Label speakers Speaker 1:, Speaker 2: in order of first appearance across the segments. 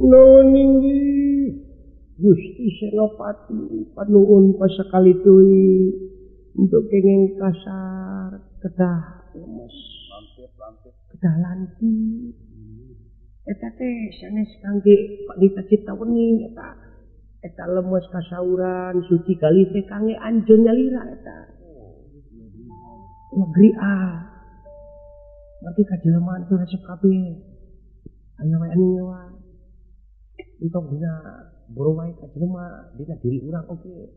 Speaker 1: Nuhun inggih Gusti Senopati panuhun pasakali deui untuk kenging kasar kedah lemes kedah lantip eta teh sanes kangge Pandita Cipta Wening eta eta lemes kasauran suci kali teh kangge anjeun nyalira eta negeri A berarti kajelema teu resep kabeh aya wae anu nyewa entong dina boro wae kajelema dina diri urang oge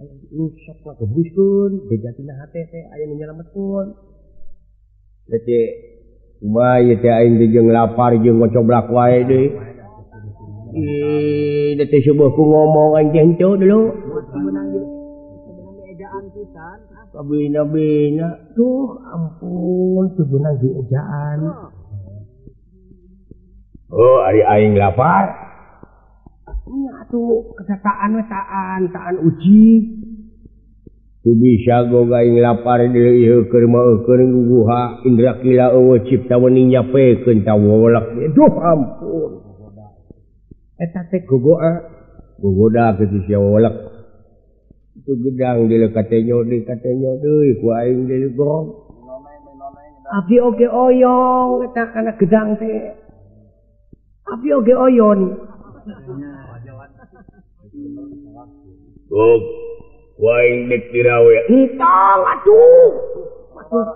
Speaker 1: aya nu sok ngagebuskeun beja tina hate teh aya nu nyalametkeun teh kumaha ieu teh aing teh jeung lapar jeung ngocoblak wae deui. Ih, teh subuh ku ngomong aing teh henteu dulu. Kabina-bina tuh ampun teu beunang diejaan. Oh, ari aing lapar. Nya atuh kedataan we taan, taan uji. Teu bisa goga aing lapar deui ieu keur meukeun guguha Indra Kila eueuh cipta wening nyapekeun ta wewelek. Duh ampun. Eta teh gogoa, gogoda kitu sia wewelek. Itu gedang deuleu katenyo deui katenyo deui ku aing deui gong. Abdi oge oyong eta kana gedang teh. Abdi oge oyon. Gog, ku aing dek dirawe. Entong atuh. Atuh.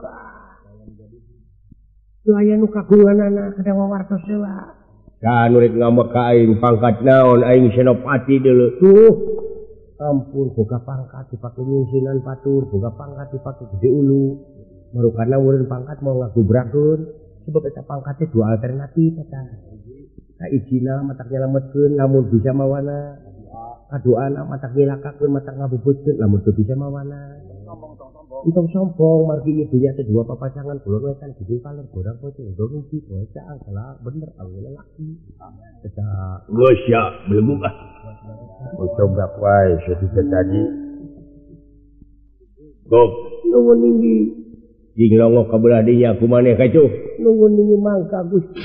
Speaker 1: Teu aya nu kagunganana kada wawartos heula. Ka nu rek ngambek ka aing pangkat naon aing Senopati deuleu. Tuh. Ampun boga pangkat dipake nyingsinan patur, boga pangkat dipake gede ulu. Marukana urun pangkat mau ngagubrakeun sebab eta pangkatnya dua alternatif eta. Kaijina matak nyalametkeun lamun bisa mawana. Kaduana matak nyilakakeun matak ngabubutkeun lamun teu bisa mawana. Entong sombong margi ieu dunya teh dua papasangan kulon wetan kidul kaler gorang poe dong hiji poe caang salah bener awewe lalaki. Eta geus ya belebung ah. Coba wae sakitu tadi. Gog, nuhun inggih. Jing longok ka belah dinya kumaneh kacuh. Nuhun inggih mangka Gusti.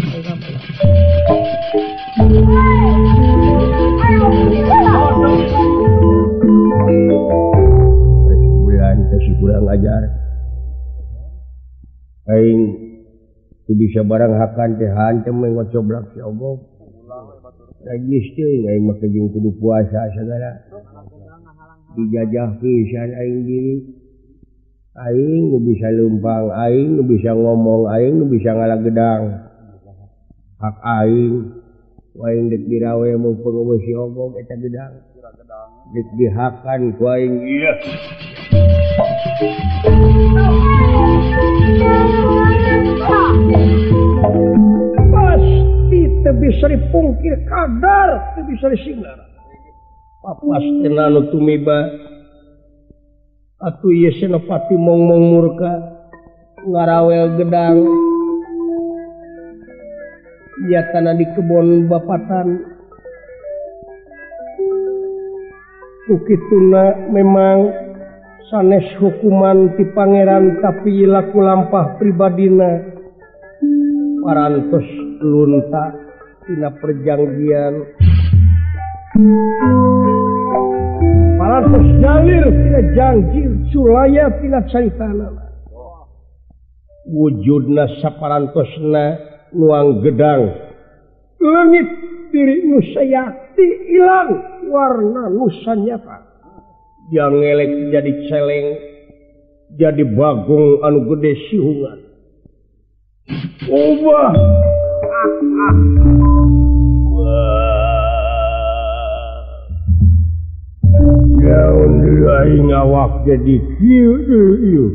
Speaker 1: Bulan teh kurang ajar. Aing teu bisa barang hakan teh hantem we ngocoblak si Ogog. Najis teuing aing mah jeung kudu puasa sagala. Dijajah pisan aing diri. Aing nu bisa leumpang, aing nu bisa ngomong, aing nu bisa ngalagedang. Hak aing aing dek dirawe mumpung eueuh si Ogog eta gedang. Dek dihakan ku aing ieu. Pasti teu bisa dipungkir kadar, teu bisa disinglar. Papastena nu tumiba atuh ieu Senopati mongmong murka ngarawel gedang. Nyatana di kebon bapatan. Kukituna memang sanes hukuman ti pangeran tapi laku lampah pribadina parantos lunta tina perjanjian parantos jalir tina janji sulaya tina caritana wujudna saparantosna nuang gedang leungit diri nu sayakti ilang warna nu sanyata yang ngelek jadi celeng jadi bagong anu gede sihungan ubah daun aing awak jadi kieu ieu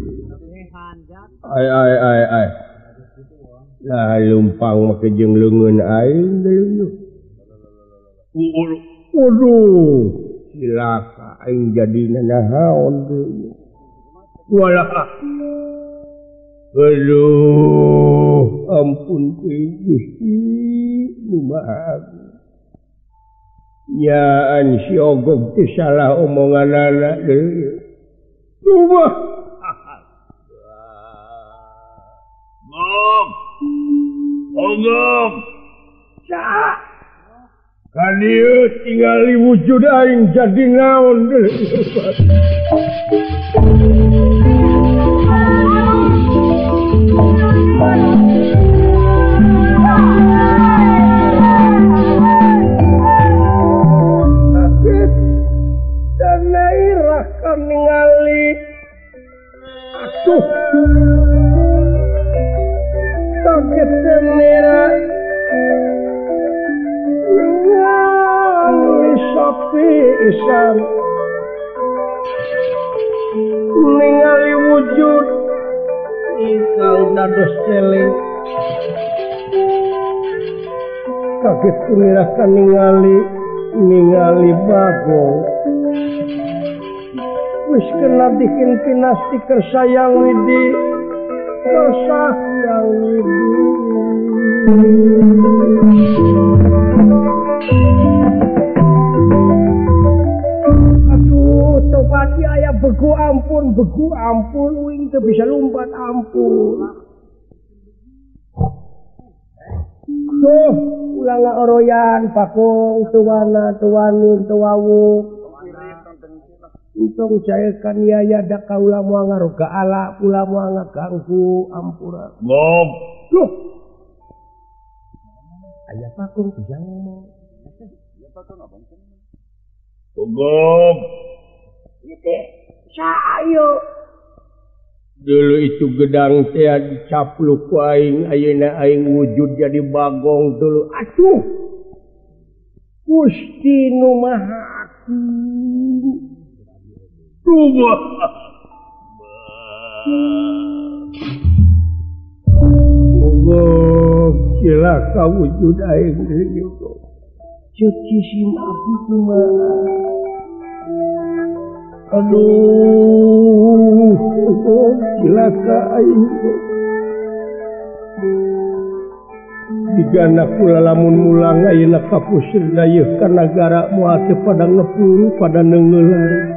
Speaker 1: ai ai ai ai lah lumpang make jeung leungeun aing deui waduh cilaka aing jadi nanaon deui walah aduh ampun teh Gusti nu Maha nyaan si Ogog teh salah omonganana deui ubah Gog Ogog Cak Kadieu tingali wujud aing jadi naon deui. Kaget dan nairah kan ningali. Atuh. Kaget tenera. Sapi isan ningali wujud ingkang dados celeng kaget kumirakan ningali Bagong wis kena bikin pinasti kersayang widi kersayang widi. Topati aya begu ampun uing teu bisa lompat ampun. Tuh ulah ngaoroyan Bagong teu wana teu wani teu wawu. Untung jaekan yaya da kaula moal ngaroga ala kula moal ngaganggu ampura.
Speaker 2: Gong.
Speaker 1: Duh. Aya Bagong bisa ngomong.
Speaker 2: Ya Bagong abang. Gong.
Speaker 1: Sayo dulu itu gedang teh dicapluk ku aing ayeuna aing wujud jadi Bagong dulu. Aduh Gusti nu Maha Agung. Allah cilaka wujud aing deui cuci sim abdi kumaha. Aduh, cilaka aing. Jigana kula lamun mulang ayeuna ka pusir dayeuh ka nagara moal teh pada ngepul pada neungeulan.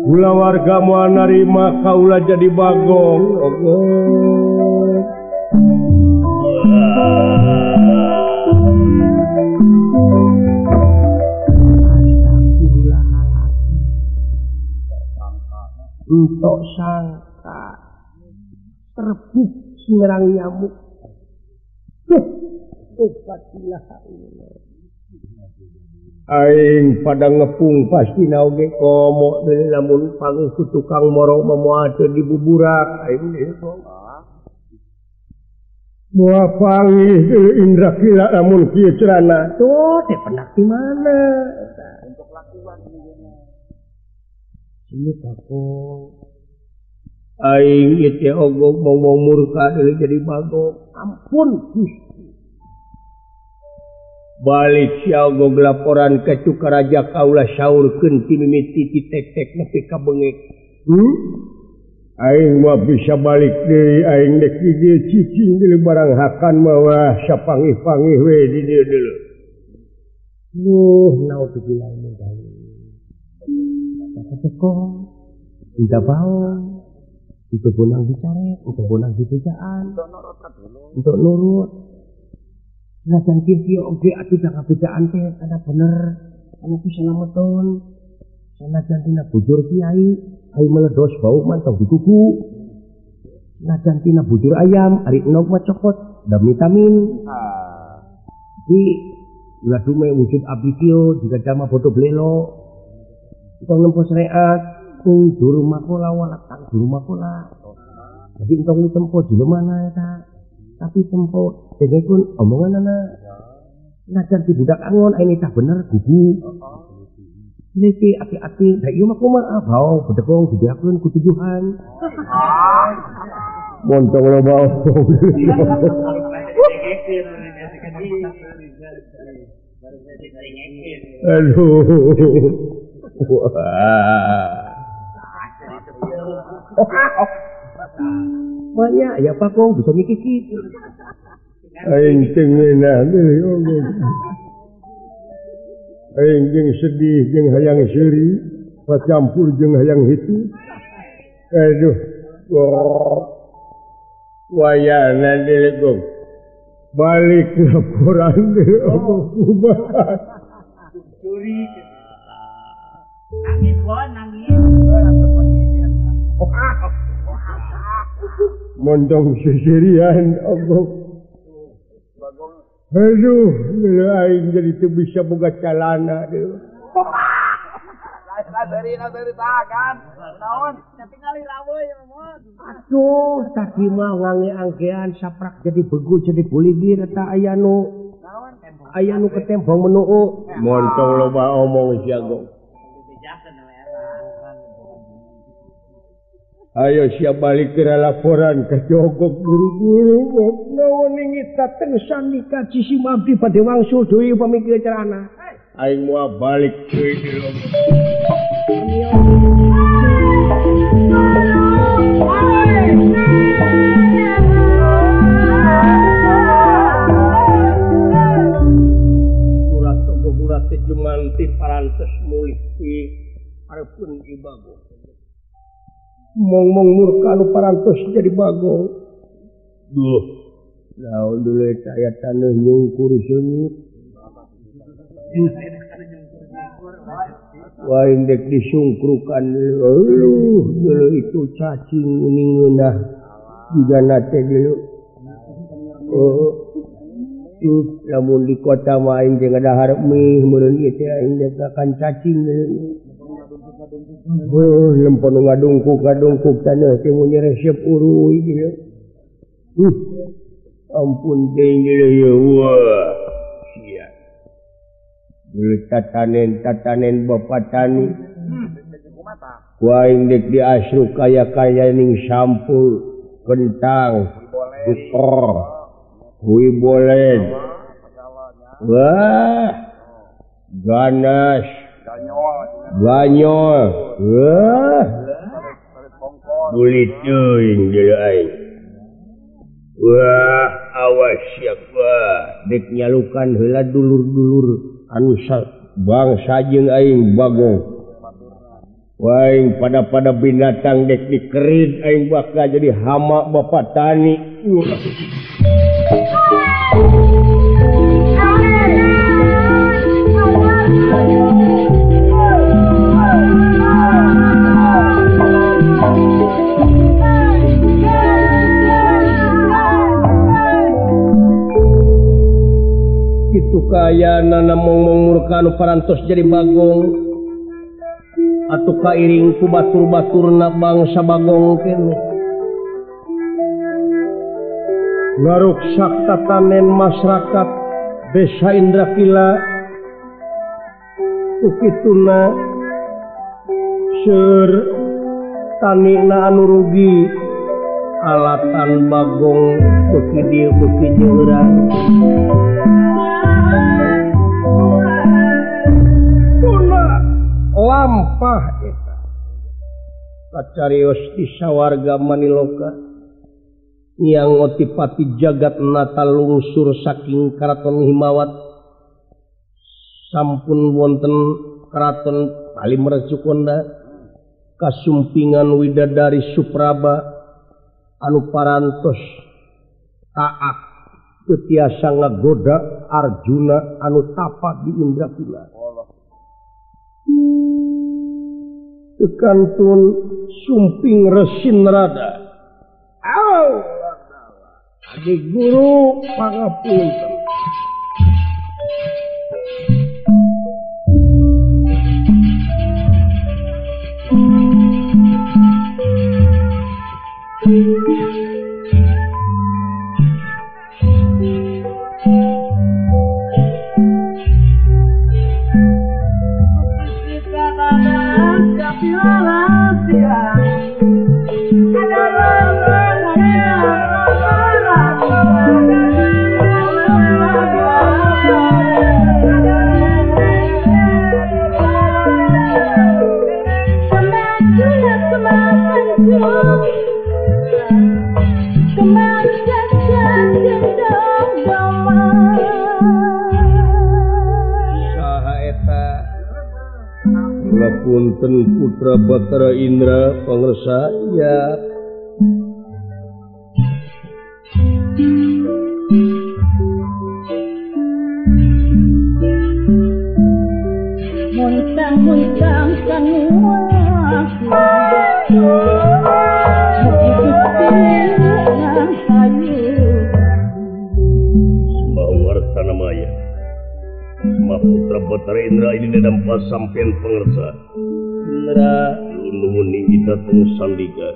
Speaker 1: Kula warga moal narima kaula jadi Bagong. Allah. Entok sangka terbuk nyerang nyamuk. Duh, tobatilah aing pada ngepung pasti naoge komo deui lamun panggih ku tukang moro moal teu dibuburak aing deui. Moal panggih Indra Kila lamun kieu cerana. Tuh teh penak di mana?
Speaker 2: Untuk lakuan
Speaker 1: ini Bagong aing ieu teh ogog mau murka deui jadi Bagong. Ampun Gusti. Balik si ogog laporan ke Cukaraja kaula saurkeun ti mimiti ti tek-tek nepi ka beungek. Aing mah bisa balik deui aing dek di dieu cicing deui barang hakan mah wah sapangih-pangih we di dieu deui. Duh naudzubillah min dzalik. Cekong, tidak bau, untuk bonang dicari, untuk bonang dibejaan, untuk nurut. Senajan kieu oge atuh dah kabejaan teh kana bener, kana bisa selameton. Senajan tina bujur kiai, ai meledos bau mantau di kuku. Senajan tina bujur ayam, ari enog mah cokot, da vitamin. Di ulah dume wujud abdi kieu jiga jalma bodoh blelo. Entong nempo syariat, kung juru makola walatang juru makola. Jadi entong tempo jelema mana eta. Tapi tempo dengekun omongan anak. Najan ti budak angon aing tah bener gugu. Niki ati-ati, da ieu mah kumaha bau bedegong dibeakeun ku tujuhan. Montong loba omong. Aduh. Wah. Banyak ya Bagong bisa ngikiki. Aing teu ngeunah deui oge. Aing jeung sedih jeung hayang seuri, campur jeung hayang hitu. Aduh. Wayana deui gong. Balik laporan kumaha.
Speaker 2: Curi. Nangis bon, nangis.
Speaker 1: Mondong seserian ogok. Aduh, aing jadi teu bisa boga calana deui. Aduh, tadi mah ngange angkean saprak jadi begu jadi buligir eta aya nu ketembong menuu. Montong loba omong sia gong. Ayo siap balik ke laporan ke jogok guru-guru naon ningit teng sandika cisim abdi bade wangsul deui upami kieu carana. Aing moal balik deui di lombok. Surat toko urat teh jumanti parantos mulih ti hareupeun di Bagong. Mong-mong murka anu parantos jadi Bagong. Duh, naon dulu eta aya taneuh nyungkur seungit. Waing dek disungkrukan dulu itu cacing uning ngeunah jigana teh dulu. Oh, lamun di kota mah aing teh ngadahar mie meureun ieu teh aing dek akan cacing deui. Lempon ngadungkuk taneuh teh mun resep uruy gitu. Ampun deui ieu wah. Sia. Dulu tatanen bapak tani. Ku aing dek diasruk kaya-kaya ning sampul kentang, butor, hui bolen. Wah. Ganas. Ganyol. Wah. Bulit teuing deui aing. Wah, awas siapa dek nyalukan heula dulur-dulur anu bangsa jeung aing Bagong. Waing pada-pada binatang dek dikerit aing bakal jadi hama bapak tani. Itu kaya nana mong-mong murka anu parantos jadi Bagong. Atuh kairing ku batur-baturna bangsa Bagong kene. Ngaruksak tatanen masyarakat desa Indrakila. Ukituna seur tanina anu rugi alatan Bagong beuki dieu beuki jeurang. Lampah eta kacarios di sawarga Maniloka yang otipati jagat nata lungsur saking keraton Himawat sampun wonten keraton Palimercukonda kasumpingan widadari Supraba anu parantos taat teu tiasa ngagoda Arjuna anu tapa di Indrakila. Kantun sumping resin rada. Au, adik guru pangapunten. Punten putra Batara Indra pangersa ya. Semah Maya, Semah Putra Batara Indra ini dedampa sampean pangersa. Indra nuwun ninggi dhateng sandika.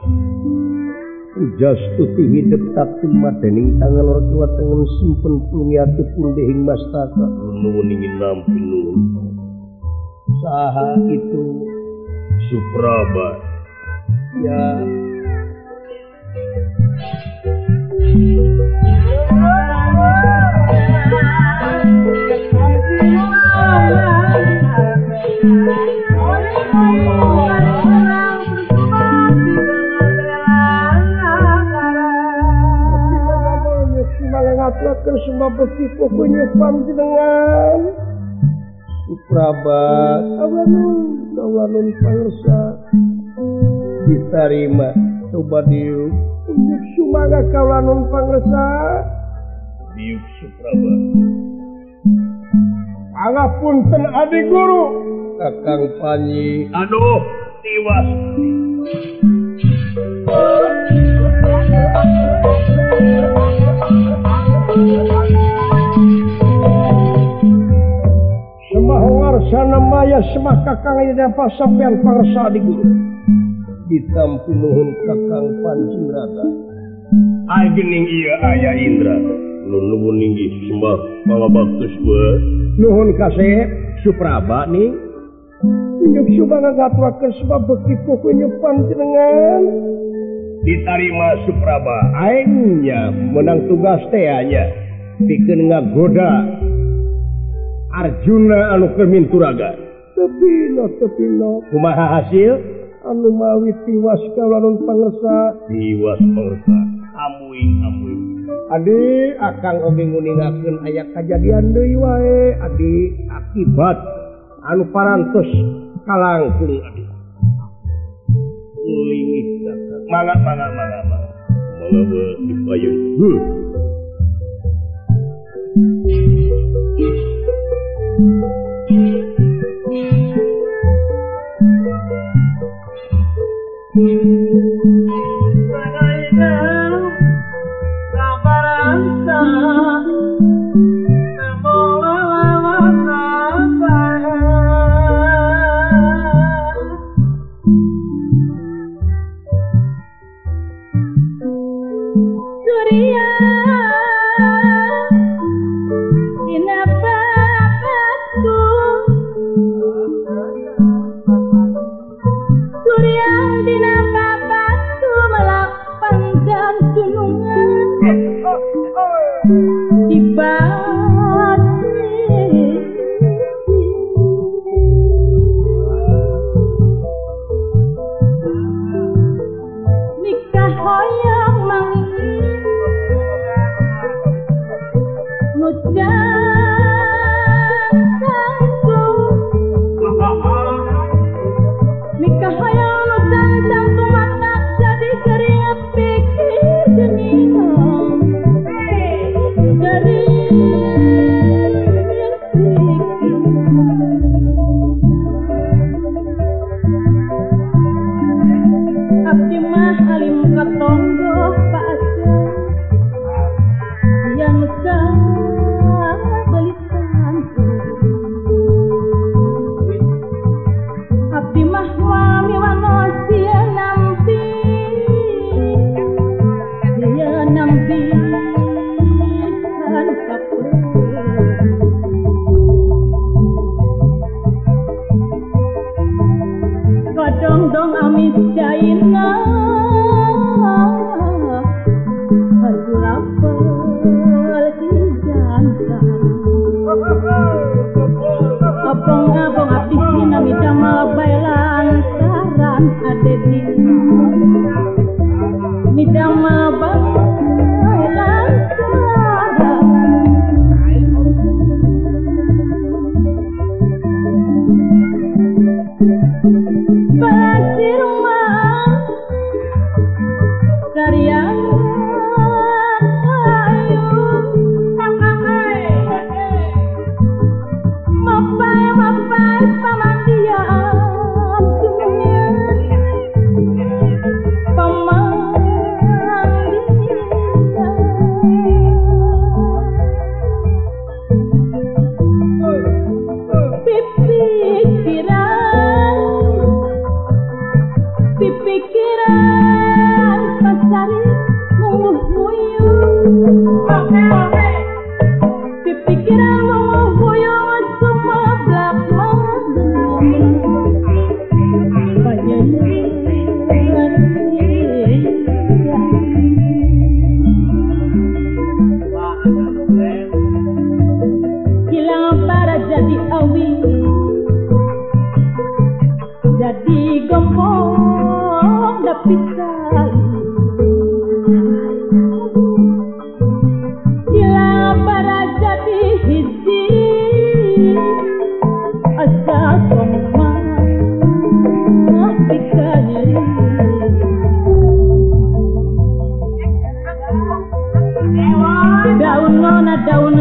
Speaker 1: Pujastuti hidep taktima dening tangan lor kiwa tengen simpen pulungiati pundehing mastaka. Nuwun ninggi nampi nuwun. Saha itu Supraba. Ya. Ngatur semua beki pokoknya panjenengan Supraba awanun awanun pangersa diterima coba diuk unjuk sumangga kaulanun pangersa diuk Supraba pangapunten adi guru Kakang Panji aduh tiwas. Semah warsana maya semah kakang ini sampean pangersa adi guru ditampi nuhun Kakang Pancindrata. Ai geuning ieu aya Indra nuhun ninggih semah pangabaktos we nuhun kasep Supraba ning unjuk sumangga ngaturakeun sebab beki kuku panjenengan ditarima Supraba. Aingnya menang tugas teh nya pikeun ngagoda Arjuna anu keur minturaga. Tepino tepino kumaha hasil anu mawi tiwas kaulanun pangersa tiwas pangersa amuing amuing adi akang oge nguningakeun aya kajadian deui wae adi akibat anu parantos kalangkung adi ulingih mangga mangga mangga mangga mangga dipayun.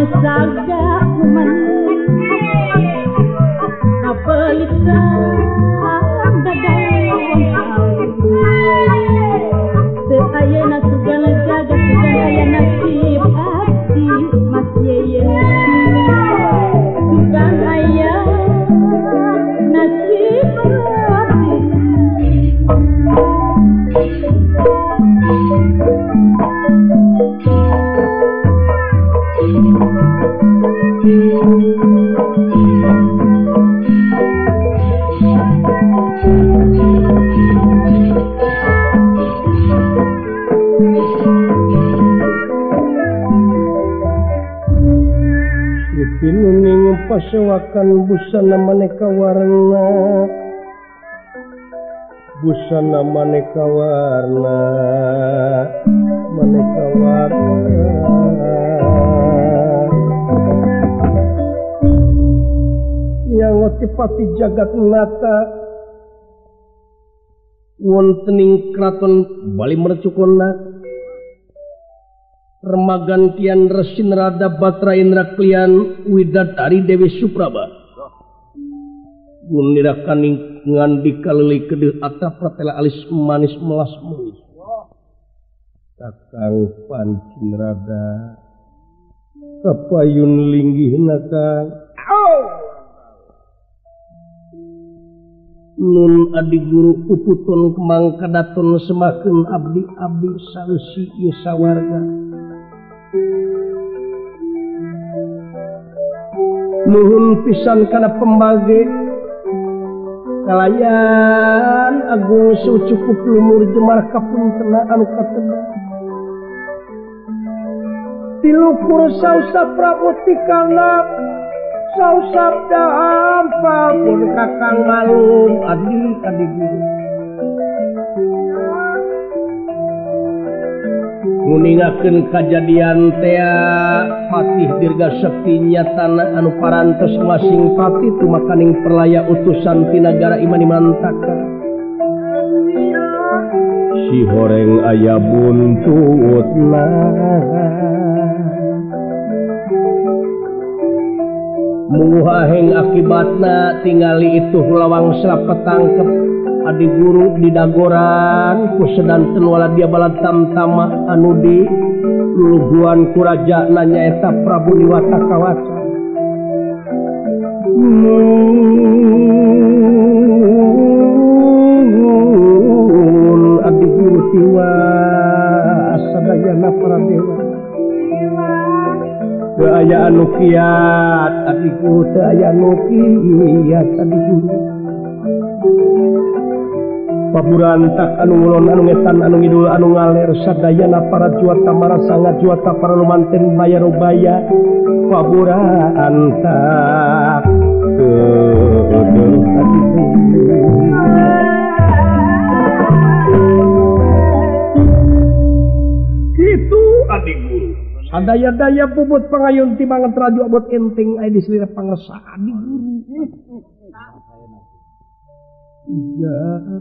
Speaker 2: Saga kumanung kapelitan dadang teu ayeuna sugan jaga sugan aya nasib abdi Mas Yeye sugan aya nasib abdi.
Speaker 1: Pinuning pasewakan busana maneka warna, busana maneka warna, maneka warna. Yang otipati jagat nata wontening kraton Bali Mercukona remagantian Resin Rada Batra Indra Klian Widadari Dewi Supraba gunirakaning ngandika leuli kedeuh atap pratela alis manis melas muis Kakang Pancin Rada kapayun linggihna Kang. Nun adi guru puputun kemang kadaton semakin abdi-abdi saleusi ieu sawarga. Nuhun pisan kana pembage kalayan agung sucukup lumur jemar kapuntena anu katena. Tilukur sausa Prabu tikana sausap dampa pun kakang malum adi adi guru. Nguningakeun kajadian tea Patih Dirga Sekti nyatana anu parantos masing pati tumakaning perlaya utusan ti nagara Imanimantaka. Si horeng aya buntutna muhaheng akibatna tingali itu lawang selap ketangkep adi guru di dagoran ku sedanten wala dia balad tamtama anu di luluguan kuraja nanya eta Prabu Niwata Kawaca. Nun adi guru tiwas sadayana para dewa teu aya anu kiat adi guru teu aya anu kiat adi guru. Paburantak anu ngulon anu ngetan anu ngidul anu ngaler sadayana para juata marasanga juata para lumanten bayarubaya paburantak teu adi guru. Kitu adi guru. Sadaya-daya bubut pangayun timbangan teraju abot enteng aya diselira pangersa adi guru. Ijar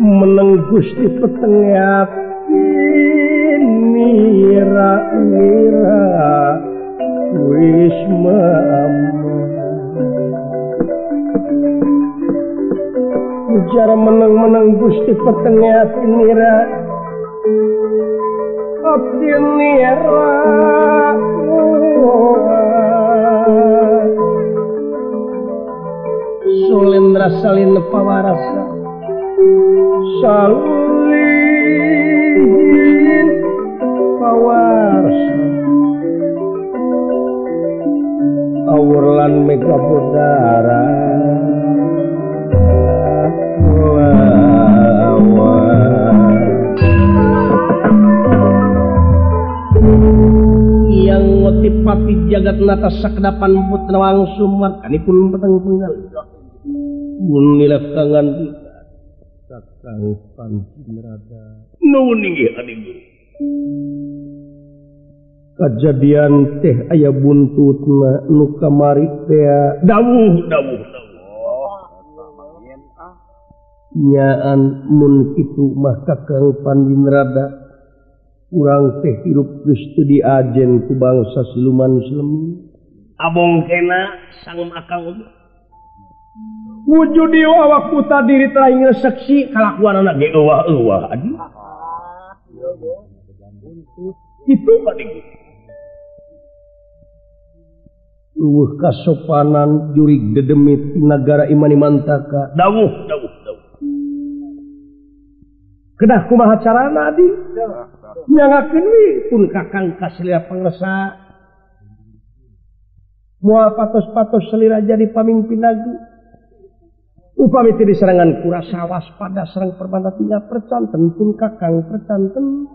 Speaker 1: meneng Gusti peteng ati nira nira wis mama. Ujar meneng-meneng Gusti peteng ati nira ati nira. Sulendra salin pawarasa salin pawarasa awurlan mega bodara yang ngotipati jagat nata sakedapan putra wangsu markanipun peteng penggal munilap tangan kakang Pancin Rada nuwun inggih adi guru. Kajadian teh aya buntutna nu kamari teh dawuh dawuh nyaan mun kitu mah kakang Pancin Rada Urang teh hirup geus teu diajen ku bangsa siluman silemi. Abong kena sangem akang oge. Wujud di awak puta diri telah ingin seksi kalakuan anak ge euwah-euwah adi. Itu paling. Eueuh kasopanan jurig dedemit nagara Imani Mantaka. Dawuh dawuh dawuh. Kedah kumaha carana adi? Nyangakeun we pun kakang kasilea pangresa. Moal patos-patos selira jadi pamimpin lagi. Upami teu diserangan kurasa waspada serang perbanta tinggal percanten pun kakang percanten.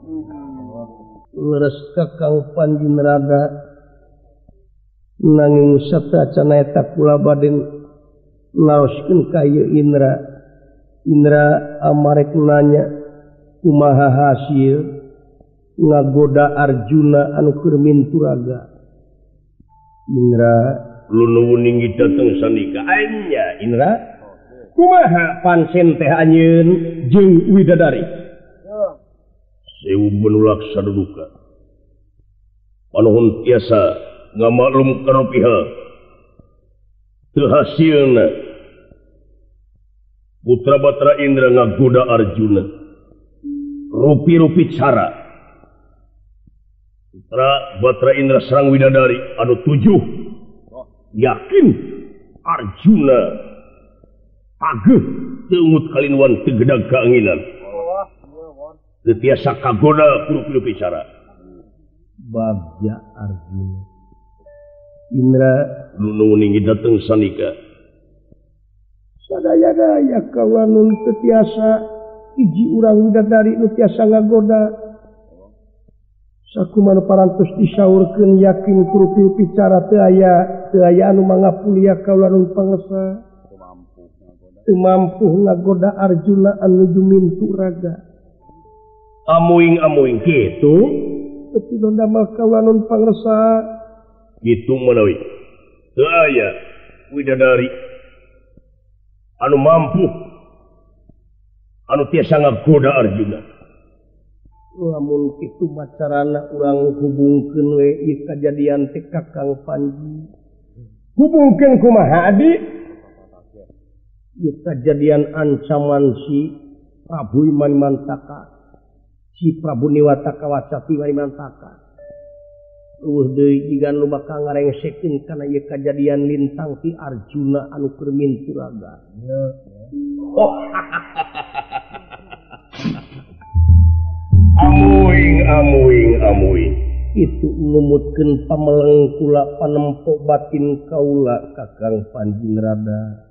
Speaker 1: Leres kakang Panji Narada nanging sateuacan eta kula bade naoskeun ka ieu Indra. Indra amarek nanya kumaha hasil ngagoda Arjuna anu keur minturaga. Indra lunuwun ninggi dateng sandika anya Indra kumaha pansen teh anjeun jeung widadari. Sewu menulak saduduka panuhun tiasa ngamaklum kana pihak teu hasilna putra Batra Indra ngagoda Arjuna rupi-rupi cara putra Batra Indra serang widadari anu 7 yakin Arjuna ageuh teu ungut kalinwan teu gedag kaanginan teu tiasa kagoda rupi-rupi cara bagja Arjuna. Indra lunuwun ninggi dateng sanika sadaya-daya kaula nun teu tiasa hiji urang widadari nu tiasa ngagoda sakumaha parantos disaurkeun yakin kurupi cara teu aya anu mangapulia kaula nun pangesa teu mampu ngagoda Arjuna anu juminturaga. Amuing-amuing kitu teu damel kaula nun pangesa kitu manawi teu aya widadari anu mampu anu tiasa ngagoda Arjuna. Lamun kitu macarana urang hubungkeun we ieu kajadian teh Kakang Panji. Hubungkeun kumaha adi? Ieu kajadian ancaman si Prabu Imani Mantaka, si Prabu Niwata Kawacati Imani Mantaka. Eueuh deui jigan nu bakal ngarengsekeun kana ieu kajadian lintang ti Arjuna anu keur minturaga. Oh. Amuing amuing amuing itu numutkeun pameleng kula panempo batin kaula Kakang Panji Narada.